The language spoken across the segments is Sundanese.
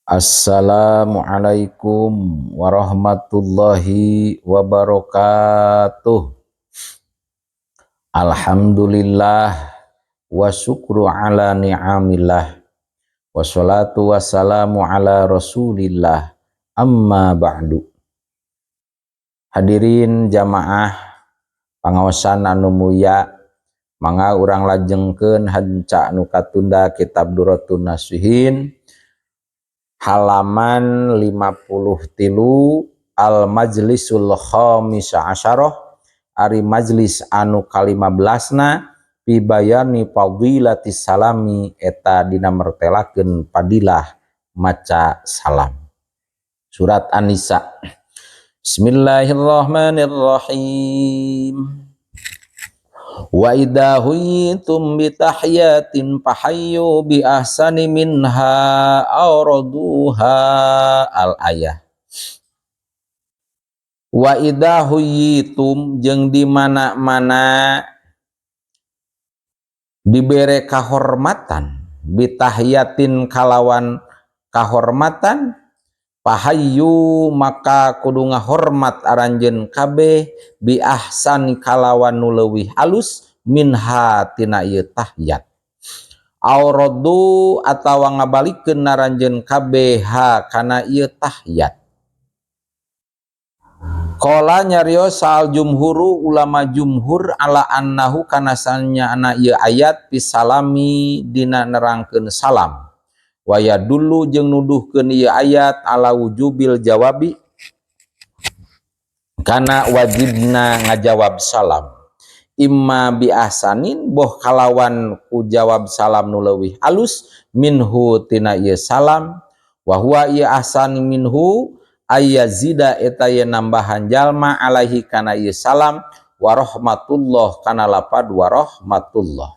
Assalamualaikum warahmatullahi wabarakatuh. Alhamdulillah wa syukru ala ni'amillah. Wassalatu wassalamu ala rasulillah. Amma ba'du. Hadirin jamaah pangaosan anu mulia, mangga urang lajengkeun hanca nu katunda kitab Durratun Nasihin halaman 53, al majlisul khamis asyarah, ari majlis anu ka-15na, fi bayani fadilati salami, eta dina mertelakeun fadilah maca salam. Surat An-Nisa. Bismillahirrahmanirrahim. Wa idza huyyitum bi tahiyatin fahayyu bi ahsani minha aw rudduha, al ayah. Wa idza huyyitum, jeung di mana-mana dibere kahormatan, bitahiyatin kalawan kahormatan, fahayyu maka kudu ngahormat aranjeun kabeh, bi ahsani kalawan nu leuwih halus, minha tina ieu tahiyat, aw ruddu atawa ngabalikeun aranjeun kabeh ha kana ieu tahiyat. Qala nyarios al jumhuru ulama jumhur ala annahu kana sanyana ieu ayat fisalami dina nerangkeun salam. Wa yadullu jeung nuduhkeun ieu ayat ala wujubil jawabi kana wajibna ngajawab salam, imma bi ahsanin boh kalawan ku jawab salam nu leuwih halus, minhu tina ieu salam. Wa huwa ieu ahsan minhu ayyazida eta ye nambahan jalma, alaihi kana ieu salam, warahmatullah kana lapad warahmatullah.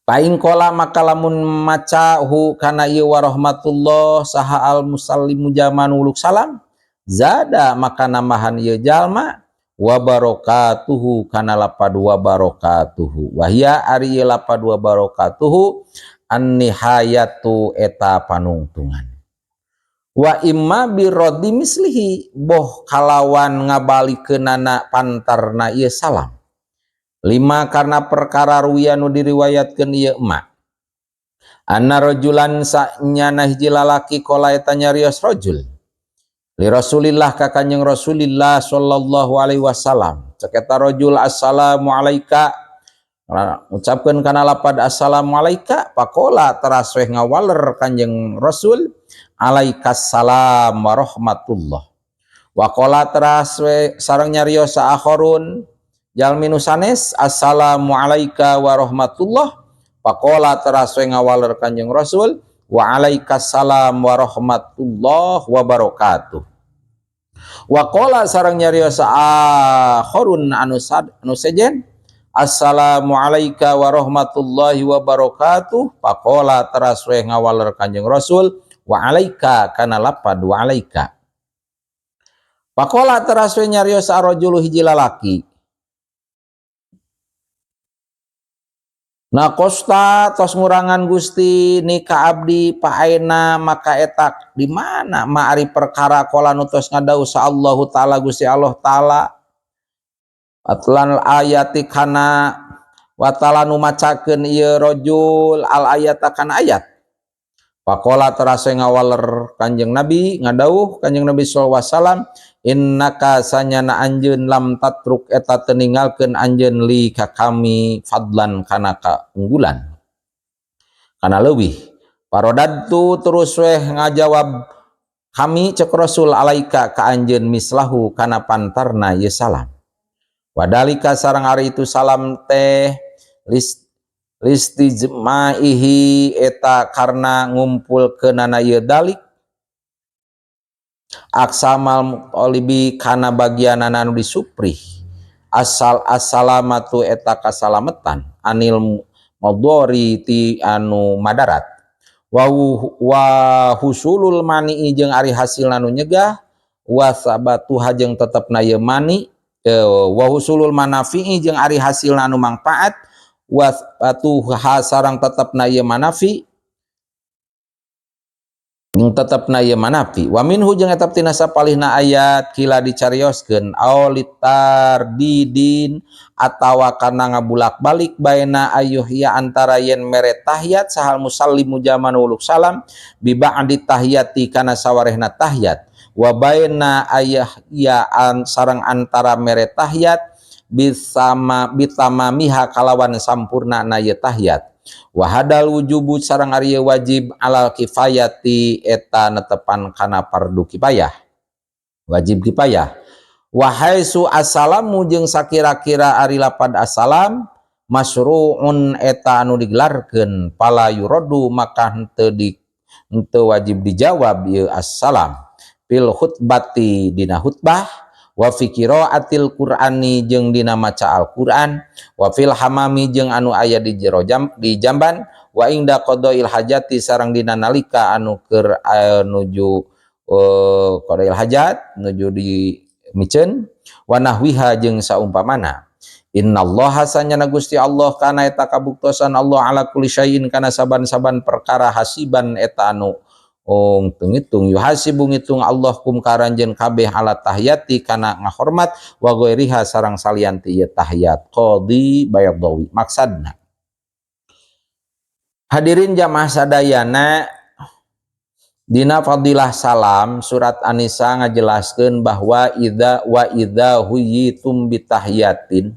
Fa in qola maka lamun maca hu kana ieu warahmatullah saha al musallimu jalma nu salam, zada maka nambahan ieu jalma, wa barakatuhu kana lapad wa barakatuhu. Wahia ari ieu lapad wa barakatuhu an-nihayatu eta panungtungan. Wa imma birodi mislihi boh kalawan ngabalikeunana pantarna ieu salam. Lima karena perkara ruwiya nu diriwayatkeun ieu ma anna rajulan sanyana hiji lalaki, qala eta nyarios rajul, li Rasulillah ka Kanjeng Rasulillah sallallahu alaihi wasallam. Cek eta rajul, assalamu alaika, ngucapkeun kana lapad assalamu alaika. Faqola teras weh ngawaler Kanjeng Rasul, alaikas salam warahmatullah. Waqola teras we sareng nyarios akharun jalmi nu sanes, assalamu alaika warahmatullah. Faqola teras we ngawaler Kanjeng Rasul, wa alaikas salam warahmatullah wabarakatuh. Waqola sareng nyarios akharun anu sad anu sejen, assalamu alaika warahmatullahi wabarakatuh. Faqola teras we ngawaler Kanjeng Rasul, wa alaika kana lapad wa alaika. Faqola teras we nyarios arrajulu hiji lalaki, Nakosta tos ngurangan Gusti ni ka abdi, paaina maka etak di mana ma ari perkara qola nu tos ngadawuh sa Allahu taala Gusti Allah taala, atlan ayati kana watala nu macakeun ieu rajul al ayata kana ayat. Faqola teras ngawaler Kanjeng Nabi, ngadawuh Kanjeng Nabi sallallahu alaihi wasallam, innaka sanyana anjeun lam tatruk eta teu ninggalkeun anjeun li ka kami fadlan kana kaunggulan kana leuwih. Parodadtu terus weh ngajawab kami cek Rasul, alaika ka anjeun, mislahu kana pantarna ieu salam. Wadalika sareng ari itu salam teh list listijmaihi eta karena ngumpulkeunana ieu dalik aqsamal mutalibi kana bagianana anu disuprih, asal assalamatu eta kasalametan, anil madori ti anu madarat, wa husulul mani jeung ari hasilna nu nyegah, wa sabatuha jeung tetepna ieu mani, wa husulul manafi'i jeung ari hasilna anu mangpaat, wa sabatuha sareng tetepna ieu manafi. Jeung tetepna ieu manafi. Wa minhu jeung eta tina sapalihna ayat qila dicarioskeun aw litardidin atawa kana ngabulak-balik baina ayyuhya antara yen mere tahiyat sahal musallimu jalma nu uluk salam bi ba'di tahiyati kana sawarehna tahiyat, wa baina ayyuhya an sareng antara mere tahiyat bisama bitamamiha kalawan sampurna na ieu tahiyat. Wa hadzal wujubu sareng ari wajib alal kifayati eta netepan kana fardu kifayah, wajib kifayah. Wa haitsu assalamu jeung sakira-kira ari lapad assalam masyru'un eta anu digelarkeun, fala yuraddu maka henteu wajib dijawab ieu assalam fil khutbati dina khutbah, wa fi qiraatil Qur'ani jeung dina maca Al-Qur'an, wa fil hamami jeung anu aya di jero jam, di jamban, wa inda qadail hajati sareng dina nalika anu keur nuju qadail hajat, nuju di miceun, wa nahwiha jeung saumpamana. Innallaha sanyana Gusti Allah kana eta kabuktosan Allah ala kulli syai'in kana saban-saban perkara hasiban eta anu ngitung, yuhasibu ngitung Allah kum karanjeun kabeh ala tahiyati kana ngahormat wa ghairiha sareng salian ti ieu tahiyat. Qadi Baydawi. Maksadna, hadirin jamaah sadayana, dina fadilah salam surat An-Nisa ngajelaskeun bahwa idza wa idza huyitum bitahiyatin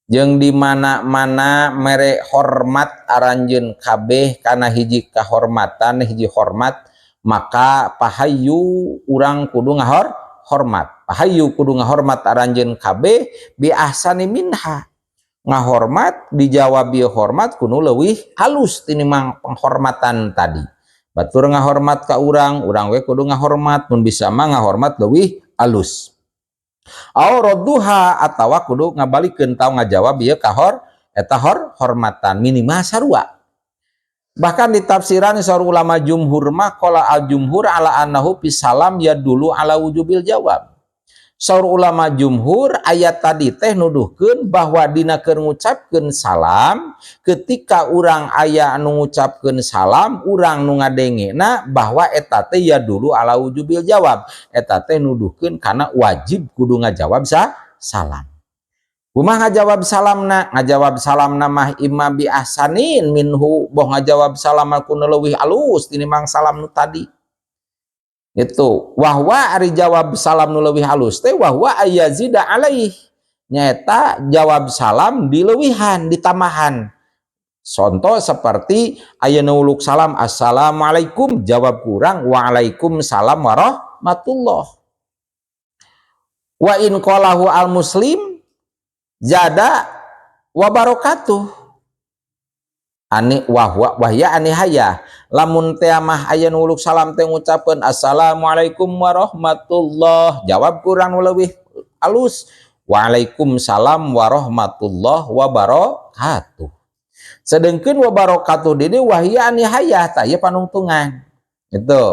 jeung di mana-mana mere hormat aranjeun kabeh kana hiji kahormatan, hiji hormat, maka fahayyu urang kudu ngahor hormat, fahayyu kudu ngahormat aranjeun kabeh bi ahsani minha, ngahormat dijawab ieu hormat kudu leuwih halus tinimbang penghormatan tadi. Batur ngahormat ka urang, urang we kudu ngahormat, mun bisa mah ngahormat leuwih alus. Aw radduha atawa kudu ngabalikeun tau ngajawab ieu kahor eta hormatan minimal sarua. Bahkan di tafsiran saur ulama jumhur mah qala al jumhur ala annahu fi salam yadullu ala wujubil jawab. Saur ulama jumhur ayat tadi teh nuduhkeun bahwa dina keur ngucapkeun salam, ketika urang aya anu ngucapkeun salam, urang nu ngadengena bahwa eta teh yadullu ala wujubil jawab, eta teh nuduhkeun kana wajib kudu ngajawab salam. Kumaha ngajawab salamna? Ngajawab salamna mah imma bi ahsanin minhu, boh ngajawab salam ku nu leuwih alus tinimbang salam nu tadi. Itu wahwa ari jawab salam nu leuwih halus teh wahwa ayazida alaih, nyaeta jawab salam dileuwihan, ditambahan. Contoh seperti aya nu uluk salam assalamualaikum, jawab kurang waalaikumsalam warahmatullah. Wa in qalahu al muslim zada wa barakatuh ani wahwa wahya ani haya. Lamun teh mah aya nu uluk salam teh ngucapkeun assalamualaikum warahmatullah, jawab kurang nu leuwih alus waalaikumsalam warahmatullah wabarakatuh. Sedengkeun wabarakatuh di dieu wahya ani haya tah ieu panungtungan itu.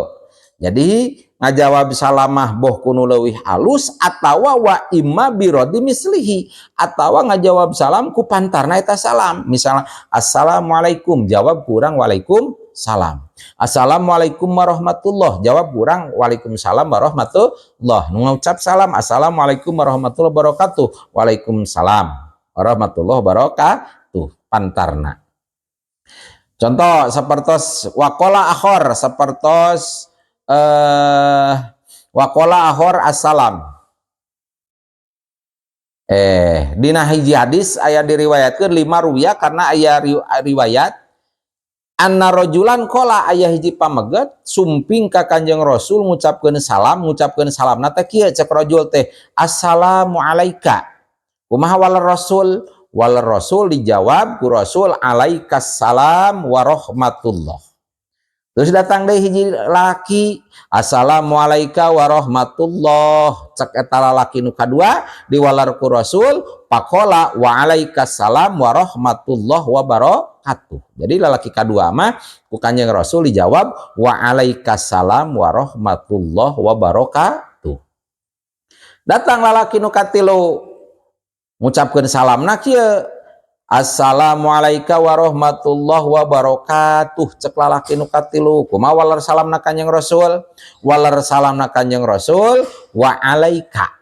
Jadi ngajawab salamah boh kudu leuwih alus atawa wa imma birodi mislihi atawa ngajawab salam ku pantarna eta salam. Misalnya assalamualaikum, jawab kurang waalaikumsalam. Assalamualaikum warahmatullah, jawab kurang waalaikumsalam warahmatullah. Nu ngucap salam assalamualaikum warahmatullahi wabarakatuh, waalaikumsalam warahmatullahi wabarakatuh pantarna. Contoh sapertos waqala akhor, sapertos waqala akhor assalam. Dina hiji hadis aya diriwayatkeun lima ruya karena aya riwayat anna rajulan qala aya hiji pameget sumping ka Kanjeng Rasul ngucapkeun salam, ngucapkeun salamna teh kieu, cek rajul teh assalamu alaika. Kumaha wal Rasul? Wal Rasul dijawab ku Rasul alaikas salam warahmatullah. Terus datang deui hiji laki, assalamualaikum warahmatullah. Cek eta lalaki nu kadua diwalar ku Rasul, faqala waalaikumsalam warahmatullah wabarakatuh. Jadi lalaki kadua mah ku Kanjeng Rasul dijawab waalaikumsalam warahmatullah wabarakatuh. Datang lalaki nu katilu ngucapkeun salamna kieu, Assalamualaikum warahmatullahi wabarakatuh cek lalaki nu katilu. Kumaha waler salamna Kanjeng Rasul? Waler salamna Kanjeng Rasul wa alaika.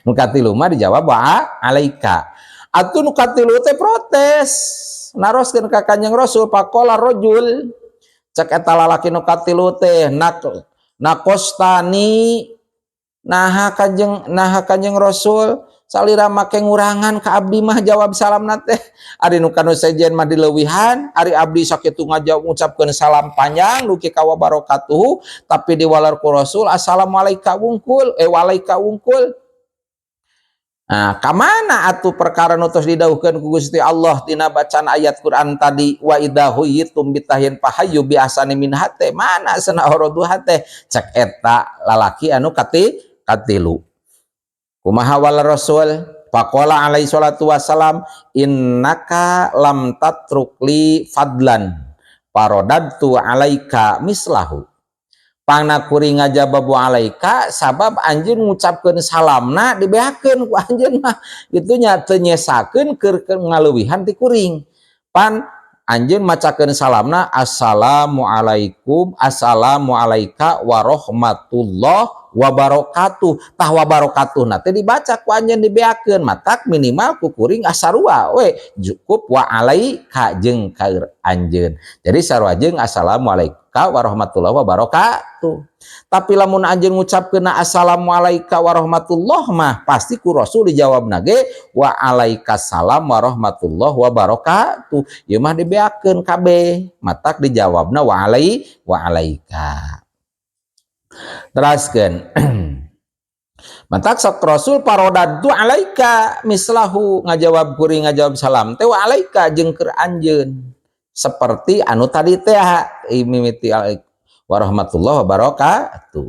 Nu katilu mah dijawab wa alaika. Atuh nu katilu teh protes. Naroskeun ka Kanjeng Rasul faqala rajul cek eta lalaki nu katilu teh nakostani naha Kanjeng Rasul salira make ngurangan ka abdi mah jawab salamna teh. Ari nu kanu sejen mah dileuwihan, ari abdi sakitu ngajawab ngucapkeun salam panjang dugi ka wabarakatuh, tapi diwaler ku Rasul assalamualaikum wungkul, walaika wungkul. Nah, kamana atuh perkara nu tos didawuhkeun ku Gusti Allah tina bacaan ayat Quran tadi wa idza huyyitum bitahiyatin fahayyu bi ahsani minha teh mana cenah aurudduha teh cek eta lalaki anu katilu. Kumaha wal Rasul? Faqala alaihi salatu wassalam innaka lam tatruk li fadlan faradadtu alaika mislahu. Pangna kuring ngajawab alaika sabab anjeun ngucapkeun salamna dibeakeun ku anjeun mah kitu nya teu nyesakeun keur ngaleuwihan ti kuring. Pan anjeun macakeun salamna assalamualaikum assalamualaika warahmatullah wabarakatuh. Tah wabarakatuh na teh dibaca ku anjeun dibeakeun matak minimal ku kuring asarua we cukup wa alaika jeung ka anjeun. Jadi sarua jeung assalamualaikum warahmatullahi wabarakatuh. Tapi lamun anjeun ngucapkeun assalamualaikum warahmatullah mah pasti ku Rasul dijawabna ge wa alaikassalam warahmatullahi wabarakatuh. Ieu mah dibeakeun kabeh matak dijawabna wa alai wa alaika. Teraskeun. Matak sok Rasul faradadtu alaika mislahu ngajawab kuring ngajawab salam teh wa alaika jeung keur anjeun. Seperti anu tadi teh mimiti warahmatullahi wabarakatuh.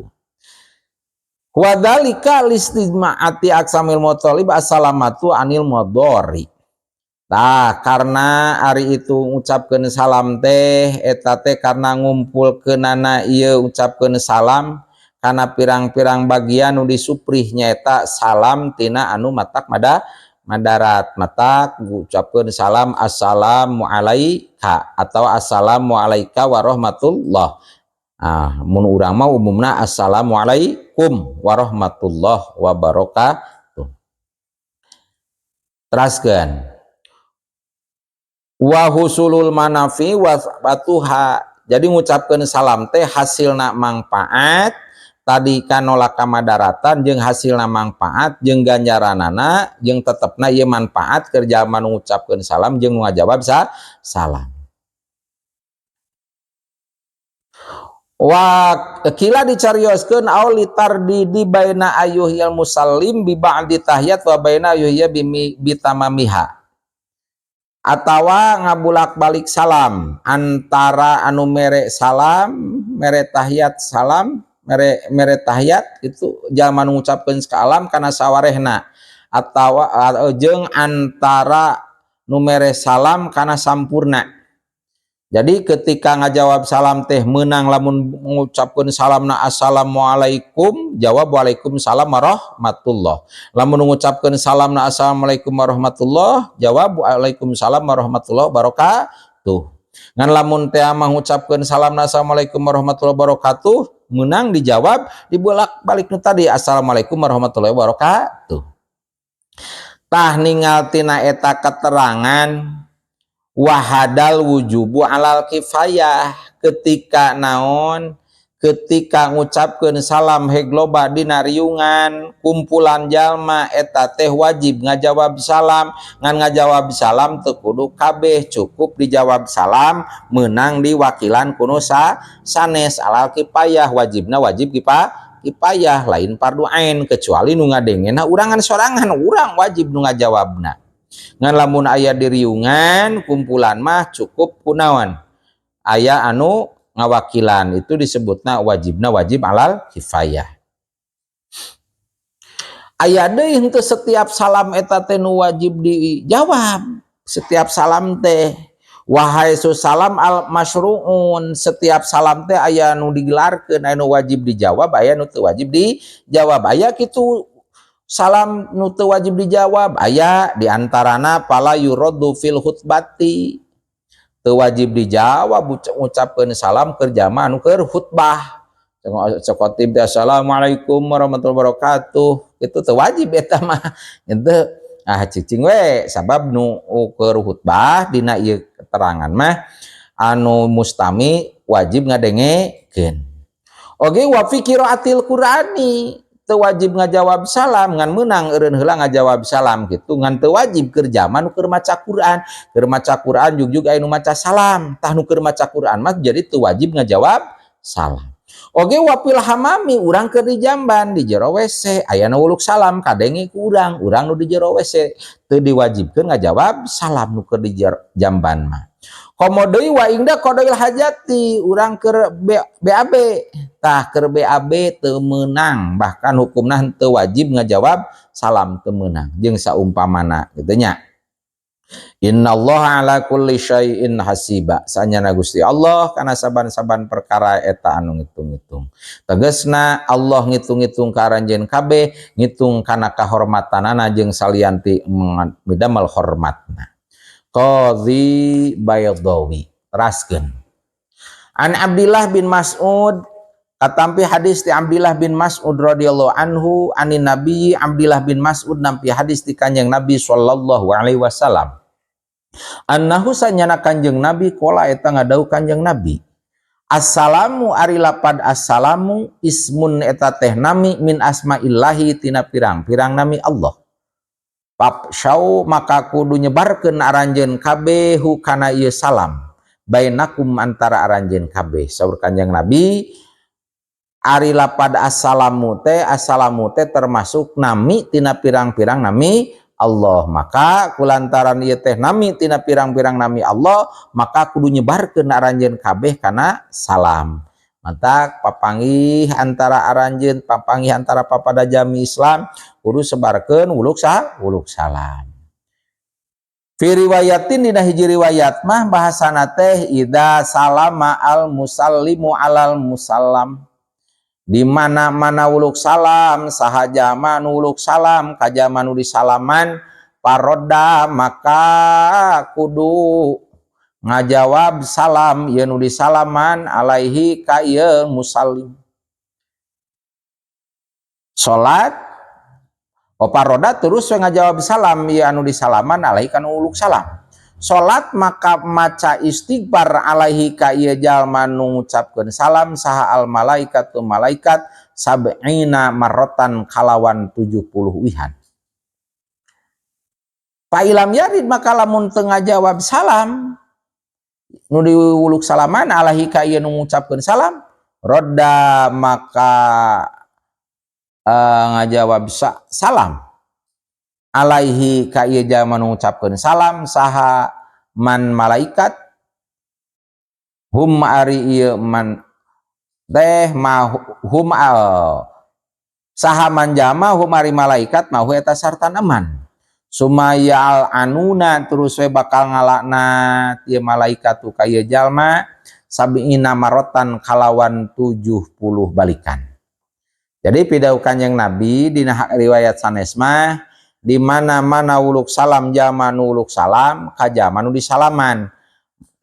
Wadalika listijma'ati aqsamil muthalib assalamatu anil mudhari. Tah karena ari itu ngucapkeun salam teh eta teh karena ngumpulkeunana ieu ngucapkeun salam kana pirang-pirang bagian nu disuprih nyaeta salam tina anu matak madarat matak ngucapkeun salam assalamualaika atau assalamualaika warahmatullah. Ah, mun urang mah umumna assalamualaikum warahmatullah wabarakatuh. Teraskeun. Wa husulul manafi wa batuha. Jadi ngucapkeun salam teh hasilna mangpaat tadi kan nolak kamadaratan jeung hasilna mangpaat jeung ganjaranana jeung tetepna ieu manfaat keur jalma nu ngucapkeun salam jeung nu ngajawab salam. Wa kila dicarioskeun au litardi di baina ayyuhil musallim bi ba'di tahiyat wa baina ayyuhya bitamamiha. Atawa ngabulak-balik salam antara anu mere salam, mere tahiyat salam, mere tahiyat itu jalma nu ngucapkeun salam kana sawarehna atawa jeung antara nu mere salam kana sampurna. Jadi ketika ngajawab salam teh menang lamun mengucapkeun salamna assalamualaikum jawab waalaikumsalam warahmatullah. Lamun mengucapkeun salamna assalamualaikum warahmatullah jawab waalaikumsalam warahmatullah wabarakatuh. Ngan lamun teh mah ngucapkeun salamna assalamualaikum warahmatullahi wabarakatuh menang dijawab dibolak-balik nu tadi assalamualaikum warahmatullahi wabarakatuh. Tah ningal tina eta keterangan wahadal wujubu alal kifayah ketika naon ketika ngucapkeun salam heg loba dina riungan kumpulan jalma eta teh wajib ngajawab salam ngan ngajawab salam teu kudu kabeh cukup dijawab salam menang diwakilan kuno sanes alal kifayah wajibna wajib kifayah lain fardu ain kecuali nu ngadengena urangan sorangan urang wajib nu ngajawabna. Ngan lamun aya di riungan kumpulan mah cukup kunaon aya anu ngawakilan itu disebutna wajibna wajib alal kifayah. Aya deui henteu setiap salam eta teh nu wajib dijawab setiap salam teh wahai salam al masyru'un setiap salam teh aya nu digelarkeun aya nu wajib dijawab aya nu teu wajib dijawab aya kitu Salam nu teu wajib dijawab aya di antarana fala yuraddu fil khutbati, teu wajib dijawab ngucapkeun salam keur jalma anu keur khutbah. Cek khotib teh, "Assalamualaikum warahmatullahi wabarakatuh," itu teu wajib eta mah itu. Ah, cicing we, sabab nu keur khutbah dina ieu keterangan mah anu mustami wajib ngadengekeun. Oge wa fi qiraatil Qur'ani, teu wajib ngajawab salam, ngan meunang eureun heula ngajawab salam gitu, ngan teu wajib keur jalma nu keur maca Quran. Keur maca Quran jug-jug aya nu maca salam, tah nu keur maca Quran mah jadi teu wajib ngajawab salam. Oge wafil hamami, urang keur di jamban, di jero WC, aya nu uluk salam kadenge ku urang, urang nu di jero WC teu diwajibkeun ngajawab salam nu keur di jamban mah. Komo deui wa inda qadail hajati, urang keur BAB, tah keur BAB teu meunang, bahkan hukumna teu wajib ngajawab salam, teu meunang jeung saumpamana kitu nya. Innallaha ala kulli syai'in hasiba. Sanyana Gusti Allah kana saban-saban perkara eta anu ngitung-ngitung. Tegesna Allah ngitung-ngitung ka aranjeun kabeh, ngitung kana kahormatanana jeung salianti midamel hormatna. Qadhi Baydawi teraskeun. An Abdillah bin Mas'ud, katampi hadis ti Abdillah bin Mas'ud radhiyallahu anhu anin Nabi, Abdillah bin Mas'ud nampi hadis ti Kanjeng Nabi sallallahu alaihi wasallam. Annahu sanyana Kanjeng Nabi qala eta ngadawuh Kanjeng Nabi. Assalamu ari lapad assalamu ismun eta teh nami min asmaillahi tina pirang-pirang nami Allah. Fafsyu maka kudu nyebarkeun aranjeun kabeh hu kana ieu salam bainakum antara aranjeun kabeh. Saur Kanjeng Nabi, ari lapad assalamu teh termasuk nami tina pirang-pirang nami Allah, maka kulantaran ieu teh nami tina pirang-pirang nami Allah, maka kudu nyebarkeun aranjeun kabeh kana salam. Matak papanggih antara aranjeun, papanggih antara papada jami Islam kudu sebarkeun wuluk salam. Fi riwayatin dina hiji riwayat mah bahasana teh idza salama al musallimu alal musallam, di mana-mana wuluk salam saha jalma nu wuluk salam ka jalma nu disalaman, farodda maka kudu ngajawab salam ieu nu disalaman alaihi ka ieu musallim. Salat oparoda terus we ngajawab salam ieu anu disalaman alaihi kana uluk salam. Salat maka maca istighfar alaihi ka ieu jalma nu ngucapkeun salam saha al malaikatu malaikat sab'ina marrotan kalawan 70 wihan. Fa ilam yarid maka lamun teu ngajawab salam nu diwuluk salaman alaihi ka ieu nu ngucapkeun salam, rodda maka ngajawab salam alaihi ka ieu jalma nu ngucapkeun salam saha man malaikat hum ari ieu man teh ma hum al saha man jalma hum ari malaikat mahu eta sarta eman sumayal anuna terus we bakal ngalaknat ieu malaikat tu ka ieu jalma sabiina marotan kalawan 70 balikan. Jadi pidawuh Kanjeng Nabi dina riwayat sanes mah di mana-mana wuluk salam jalma nu wuluk salam ka jalma nu disalaman.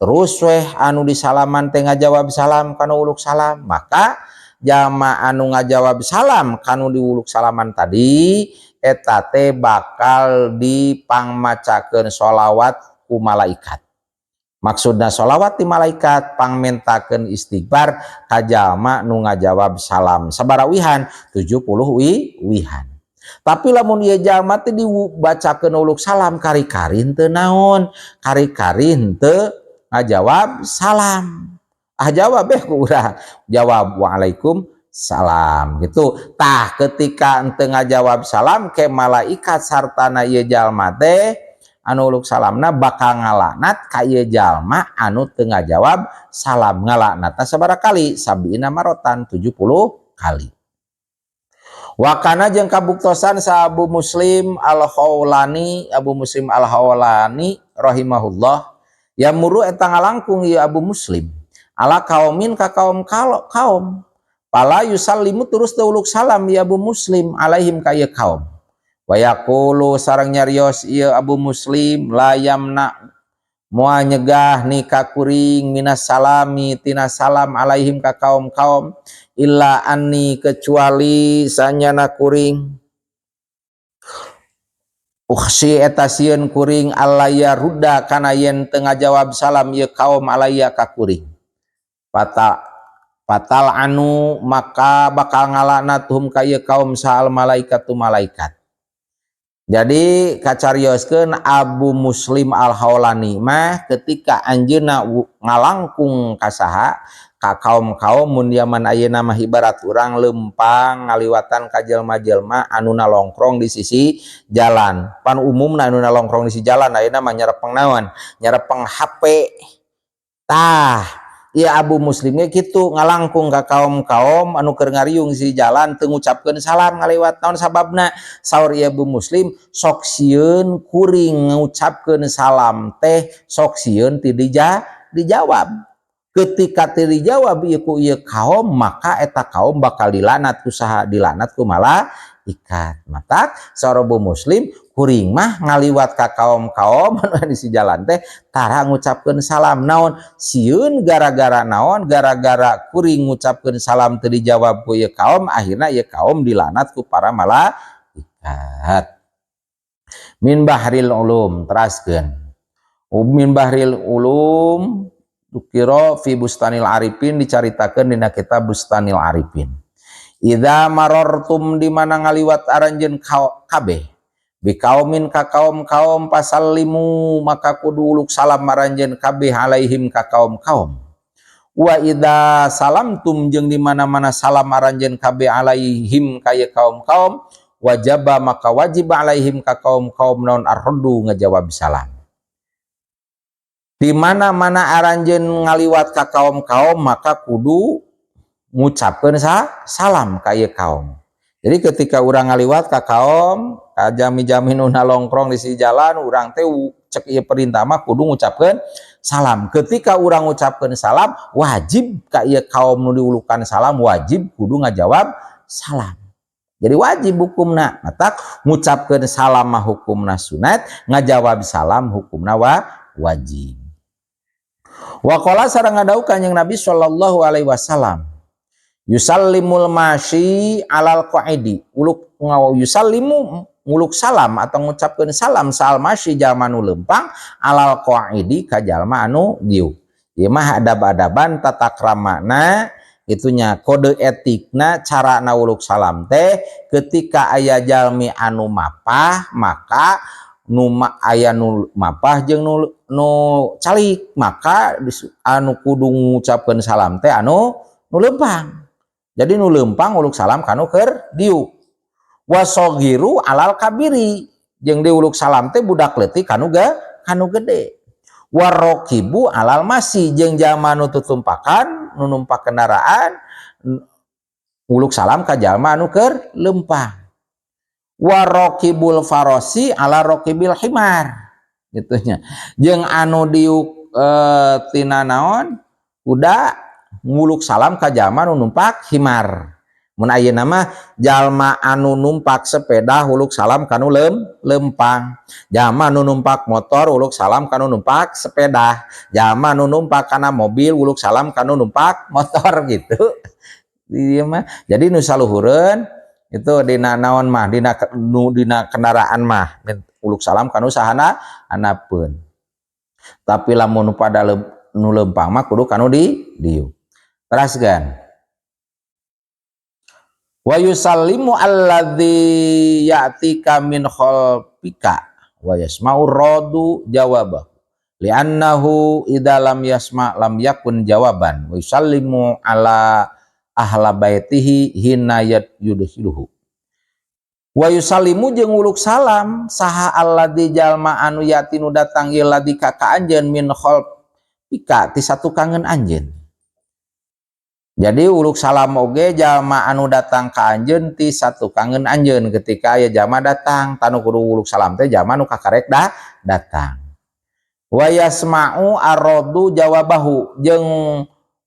Terus weh anu disalaman teh ngajawab salam kana wuluk salam, maka jalma anu ngajawab salam kanu diwuluk salaman tadi eta teh bakal dipangmacakeun sholawat ku malaikat. Maksudna sholawat di malaikat pangmentakeun istighfar ka jalma nu ngajawab salam. Sabaraha wihan? 70 wihan. Tapi lamun ieu jalma teh dibacakeun uluk salam kari-kari henteu naon, kari-kari henteu ngajawab salam. Ah, jawab eh ku urang. Jawab waalaikum salam gitu. Tah ketika henteu ngajawab salam ke malaikat sartana ieu jalma teh anu uluk salamna bakal ngalaknat ka ieu jalma anu teu ngajawab salam. Ngalaknatna sabaraha kali? Sabiina marotan 70 kali. Wakana jeung kabuktosan sa Abu Muslim Al-Khawlani, Abu Muslim Al-Khawlani rahimahullah yamuru eta ngalangkung ieu Abu Muslim ala kaumin ka kaum kalau kaum fala yusallimu terus teu uluk salam ya Abu Muslim alaihim ka ieu kaum. Wa yaqulu sareng nyarios ieu Abu Muslim, la yamna moal nyegah ni ka kuring minas salami tina salam alaihim ka kaum-kaum illa anni kecuali sanyana kuring ukhsi eta sieun kuring alla yarudda kana yen teu ngajawab salam ieu kaum alayya ka kuring, fatal anu maka bakal ngalaknat hum ka ieu kaum saha al malaikatu malaikat. Jadi kacarioskeun Abu Muslim Al-Haulani mah ketika anjeunna ngalangkung ka saha, ka kaum-kaum, mun zaman ayeuna mah ibarat urang lempang ngaliwatan ka jelma-jelma anu nalongkrong di sisi jalan. Pan umumna anu nalongkrong di sisi jalan ayeuna mah nyerepeng naon? Nyerepeng HP. Tah, ieu Abu Muslim ge kitu, ngalangkung ka kaum-kaum anu keur ngariung si jalan, teu ngucapkeun salam ngaliwat. Naon sababna? Saur ieu Abu Muslim, sok sieun kuring ngucapkeun salam teh sok sieun ti dijawab. Ketika teu dijawab ieu ku ieu kaum, maka eta kaum bakal dilanat ku saha? Dilanat ku malaikat. Matak saur Abu Muslim, kuring mah ngaliwat ka kaum-kaum anu di si jalan teh tara ngucapkeun salam. Naon? Sieun gara-gara naon? Gara-gara kuring ngucapkeun salam teu dijawab ku ieu kaum, akhirna ieu kaum dilanat ku para malaikat. Min Bahril Ulum, teraskeun. Min Bahril Ulum Dukiro fi Bustanil Arifin, dicaritakeun dina kitab Bustanil Arifin. Idza marartum di mana ngaliwat aranjeun kabeh bikaumin ka kaum-kaum, fasallimu maka kudu uluk salam aranjeun kabeh alaihim ka kaum-kaum. Wa idza salamtum jeung di mana-mana salam aranjeun kabeh alaihim ka kaum-kaum, wajaba maka wajib alaihim ka kaum-kaum naon arraddu ngajawab salam. Di mana-mana aranjeun ngaliwat ka kaum-kaum, maka kudu ngucapkeun salam ka ieu kaum. Jadi ketika urang ngaliwat ka kaum, ka jami-jami nu nongkrong di sisi jalan, urang teh cek ieu perintah mah kudu ngucapkeun salam. Ketika urang ngucapkeun salam, wajib ka ieu kaum nu diulukan salam, wajib kudu ngajawab salam. Jadi wajib hukumna. Matak ngucapkeun salam mah hukumna sunat, ngajawab salam hukumna wajib. Waqala sareng ngadawuh Kanjeng Nabi sallallahu alaihi wasallam, yusallimul masyi alal qaidi, uluk ngawa yusallimu nguluk salam atau ngucapkeun salam saha al masyi jalma nu lempang alal qaidi ka jalma anu diuk. Ieu mah adab-adaban tata kramana itunya, kode etikna, cara uluk salam teh ketika aya jalmi anu mapah, maka nu aya nu mapah jeung nu calik, maka anu kudu ngucapkeun salam teh anu nu lempang. Jadi nu lempang uluk salam kanu keur diuk. Wasogiru alal kabiri, jeung diuluk salam teh budak leutik kanu gede. Warokibu alal masyi, jeung jalma nu tutumpakan, nu numpak kendaraan uluk salam ka jalma anu keur lempang. Warokibul farosi ala rokibil himar gitunya, jeung anu diuk tina naon, kuda nguluk salam ka jalma nu numpak himar. Mun ayeuna mah jalma anu numpak sepeda uluk salam kanu lempang, jalma anu numpak motor uluk salam kanu numpak sepeda, jalma anu numpak kana mobil uluk salam kanu numpak motor gitu. Iya mah jadi nu saluhureun itu dina naon mah, dina nu dina kendaraan mah uluk salam kanu sahana anapeun. Tapi lamun pada nu lempang mah kudu kanu di diuk. Teraskeun, wa yusallimu alladzi ya'tika min khalfika wa yasma'u radu jawabahu li'annahu idza lam yasma' lam yakun jawaban, wa yusallimu ala ahla baitihi hina yudkhiluhu. Wa yusallimu jeung uluk salam saha alladzi jalma anu yati nu datang ieu ladzi ka anjeun min khalfika ti satukangeun anjeun. Jadi uluk salam oge jalma anu datang ka anjeun ti satukangeun anjeun. Ketika aya jalma datang, tanu kudu uluk salam teh jalma nu kakarek datang. Wa yasma'u aradu jawabahu, jeung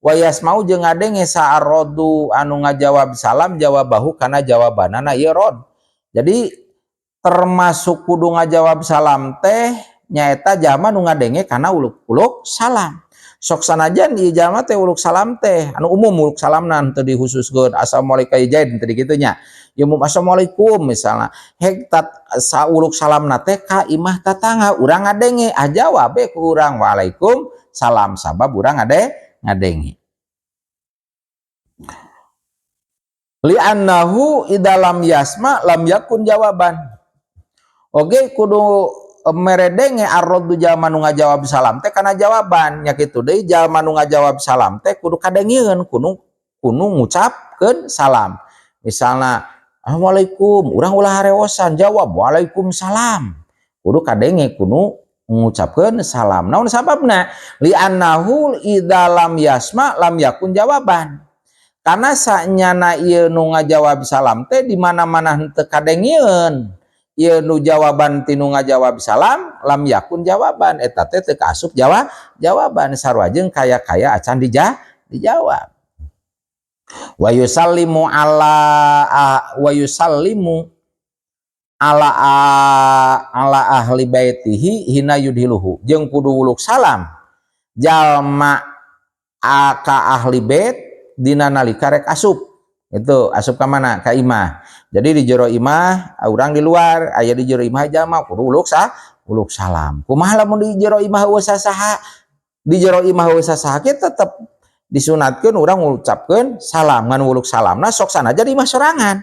wa yasma'u jeung ngadenge sa aradu anu ngajawab salam jawabahu kana jawabanana ieu rod. Jadi Termasuk kudu ngajawab salam teh nyaeta jalma nu ngadenge kana uluk-uluk salam. Sok sanajan ieu jalma teh uluk salam teh anu umum uluk salamna teu dikhususkeun assalamualaikum jaid teu kitu nya. Ya umum assalamualaikum misalna hek tat sauluk salamna teh ka imah tatangga urang ngadenge ah jawab we ku urang waalaikum salam sabab urang ngadenge. Li'annahu idalam yasma lam yakun jawaban. Oge kudu meredenge arroddu jalma nu ngajawab salam teh kana jawaban nya kitu deui jalma nu ngajawab salam teh kudu kadengieun kudu ngucapkeun salam. Misalna assalamualaikum urang ulah harewosan jawab waalaikumsalam. Kudu kadenge kudu ngucapkeun salam. Naon sababna? Li'annahu idalam yasma lam yakun jawaban. Karena sanyana ieu nu ngajawab salam teh di mana-mana henteu kadengieun. Ieu nu jawaban tinu ngajawab salam lam yakun jawaban eta teh teu kaasup jawaban sarua jeung kaya-kaya acan dijawab. Wa yusallimu ala ala ahli baitihi hina yudhiluhu jeung kudu wuluk salam jalma ka ahli bait dina nalika rek asup. Itu asup ka mana? Ka imah. Jadi di jero imah urang di luar, aya di jero imah jalma kudu uluk salam. Kumaha lamun di jero imah eueuh sasaha? Di jero imah eueuh sasaha ge tetep disunatkeun urang ngucapkeun salam, ngan uluk salamna sok sanajan imah sorangan.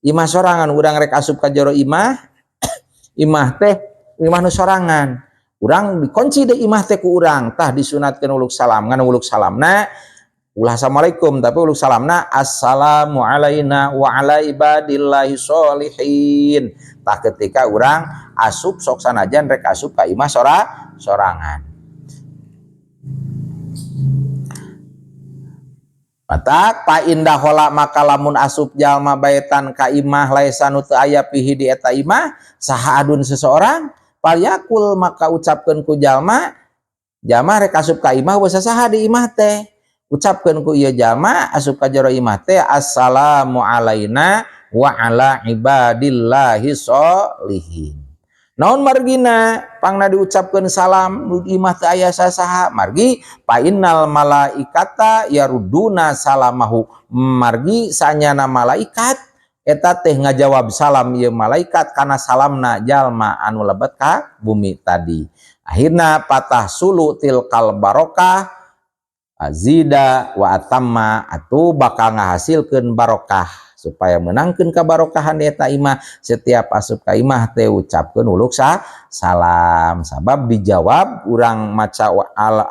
Imah sorangan urang rek asup ka jero imah, imah teh imah nu sorangan. Urang dikunci deui imah teh ku urang, tah disunatkeun uluk salam, ngan uluk salamna ulah assalamualaikum tapi uluk salamna assalamu alaina wa ala ibadillahi sholihin. Tah ketika urang asup sok sanajan rek asup ka imah sorangan. Matak pa indah hola maka lamun asup jalma baitan ka imah laisa nu teu aya pihi di eta imah saha adun seseorang palyakul maka ucapkeun ku jalma jalma rek asup ka imah geus saha di imah teh ucapkeun ku ieu jalma asup ka jero imah teh assalamu alaina wa ala ibadillahi sholihin. Naon margina pangna diucapkeun salam nu imah teu aya sasaha margi fa innal malaikata yaruduna salamahu margi sanyana malaikat eta teh ngajawab salam ieu malaikat kana salamna jalma anu lebet ka bumi tadi. Akhirna patah sulu tilkal barokah azida wa atamma atuh bakal ngahasilkeun barokah supaya menangkeun kabarokahan eta imah setiap asup ka imah teh ucapkeun uluk salam sabab dijawab urang maca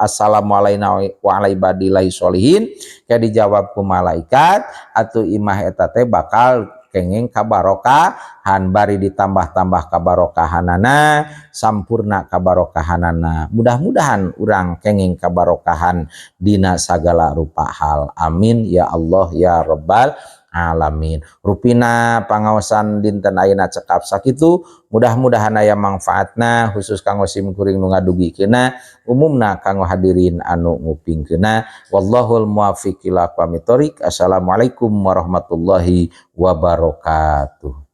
assalamu alaina wa ala ibadillahi sholihin kayak dijawab ku malaikat atuh imah eta teh bakal kenging kabarokahan bari ditambah-tambah kabarokahanana sampurna kabarokahanana mudah-mudahan urang kenging kabarokahan dina sagala rupa hal amin ya Allah ya rabbal alamin. Rupina pangaosan dinten ayeuna cekap sakitu mudah-mudahan aya manfaatna khusus kanggo sim kuring nu ngadugikeunna umumna kanggo hadirin anu ngupingkeunna wallahul muwaffiq ila aqwamit thoriq. Assalamualaikum warahmatullahi wabarakatuh.